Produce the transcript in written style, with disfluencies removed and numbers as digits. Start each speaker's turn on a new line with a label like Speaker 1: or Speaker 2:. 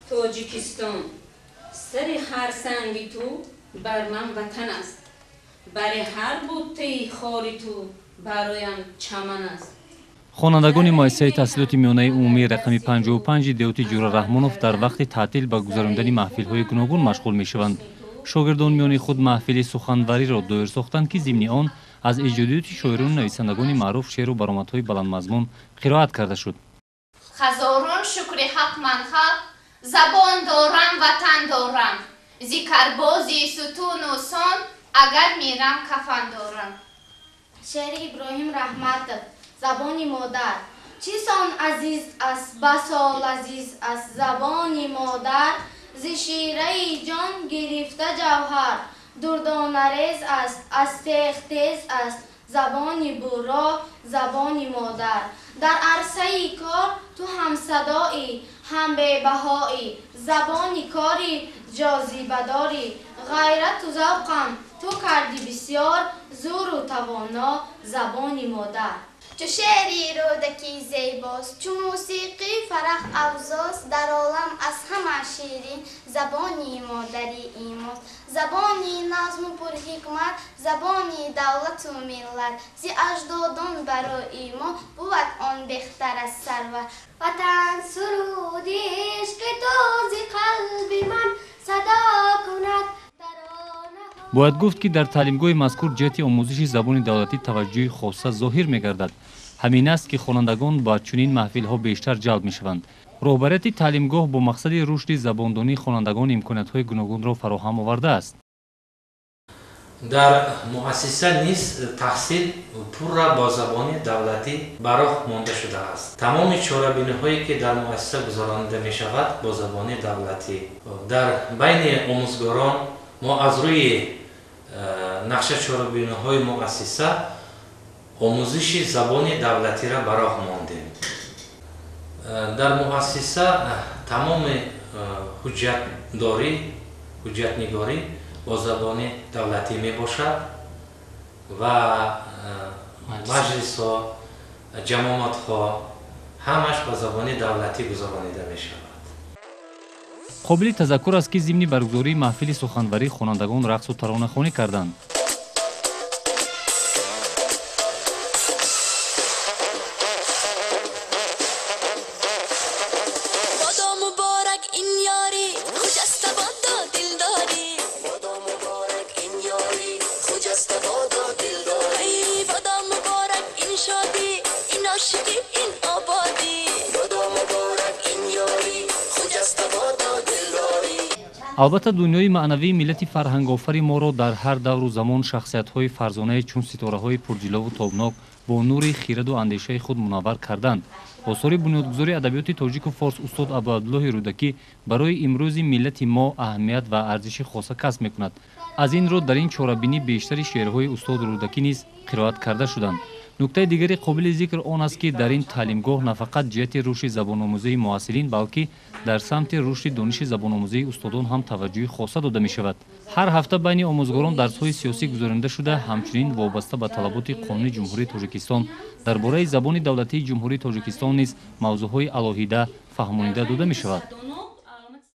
Speaker 1: Тоҷикистон, сари ҳар санги ту бар ман ватан аст, бари ҳар буттаи хори ту бароям чаман аст.
Speaker 2: Хонандагони муассисаи таҳсилоти миёнаи умумии рақами 55 деҳоти Ҷура Раҳмонов дар вақти таътил ба гузарондани маҳфилҳои гуногун машғул мешаванд. Шогирдон миёни худ маҳфили суханвариро доир сохтанд, ки зимни он аз эҷодиёти шоирону нависандагони маъруф шеъру баромадҳои баландмазмун қироат карда шуд.
Speaker 3: Хазорон шукри ҳақ ман халқ, забон дорам, ватан дорам, зи карбози сутуну сон, агар мирам кафан дорам.
Speaker 4: Шеъри Иброҳим Раҳматов, забони модар. Чӣ сон азиз аст, басо лазиз аст забони модар, зи шираи ҷон гирифта ҷавҳар, дурдонарез аст, аз теғ тез аст забони бурро, забони модар. Дар арсаи кор ту ҳамсадоӣ, ҳам бебаҳоӣ, забони кори ҷозибадорӣ, ғайрату завқам ту кардӣ бисёр, зӯру тавоно забони модар.
Speaker 5: Чу шеъри Рӯдакӣ зебост, чу мусиқӣ фарах афзост, дар олам аз ҳама ширин забони модарии мост. Забони назму пурҳикмат, забони давлату миллат, зи аҷдодон барои мо бувад он беҳтар аз сарват.
Speaker 6: Ватан суруди ишқи ту зи қалби ман садо кунад.
Speaker 2: Бояд гуфт, ки дар таълимгоҳи мазкур ҷиҳати омӯзиши забони давлатӣ таваҷҷӯҳи хоса зоҳир мегардад. Ҳамин аст, ки хонандагон ба чунин маҳфилҳо бештар ҷалб мешаванд. Роҳбарияти таълимгоҳ бо мақсади рушди забондонии хонандагон имкониятҳои гуногунро фароҳам овардааст.
Speaker 7: Дар муассиса низ таҳсил пурра бо забони давлатӣ ба роҳ монда шудааст. Тамоми чорабиниҳое, ки дар муассиса гузаронида мешавад, бо забони давлатӣ. Дар байни омӯзгорон мо аз рӯи нақша чорабиниҳои муассиса омӯзиши забони давлатиро ба роҳ мондем. Дар муассиса тамоми ҳуҷҷатдорӣ, ҳуҷҷатнигорӣ бо забони давлатӣ мебошад ва маҷлисҳо, ҷамоатҳо ҳамаш ба забони давлатӣ гузаронида мешавад.
Speaker 2: Қобили тазаккур аст, ки зимни баргузории маҳфили суханварӣ хонандагон рақсу таронахонӣ карданд. Албатта, дунёи маънавии миллати фарҳангофари моро дар ҳар давру замон шахсиятҳои фарзонае чун ситораҳои пурҷилову тобнок бо нури хираду андешаи худ мунаввар карданд. Осори бунёдгузори адабиёти тоҷику форс устод Абуабдуллоҳи Рӯдакӣ барои имрӯзи миллати мо аҳамият ва арзиши хоса касб мекунад. Аз ин рӯ дар ин чорабинӣ бештари шеърҳои устод Рӯдакӣ низ қироат карда шуданд. Нуктаи дигари қобили зикр он аст, ки дар ин таълимгоҳ на фақат ҷиҳати рушди забономӯзии муҳассилин, балки дар самти рушди дониши забономӯзии устодон ҳам таваҷҷӯҳи хоса дода мешавад. Ҳар ҳафта байни омӯзгорон дарсҳои сиёсӣ гузаронида шуда, ҳамчунин вобаста ба талаботи қонуни Ҷумҳурии Тоҷикистон дар бораи забони давлатии Ҷумҳурии Тоҷикистон низ мавзӯъҳои алоҳида фаҳмонида дода мешавад.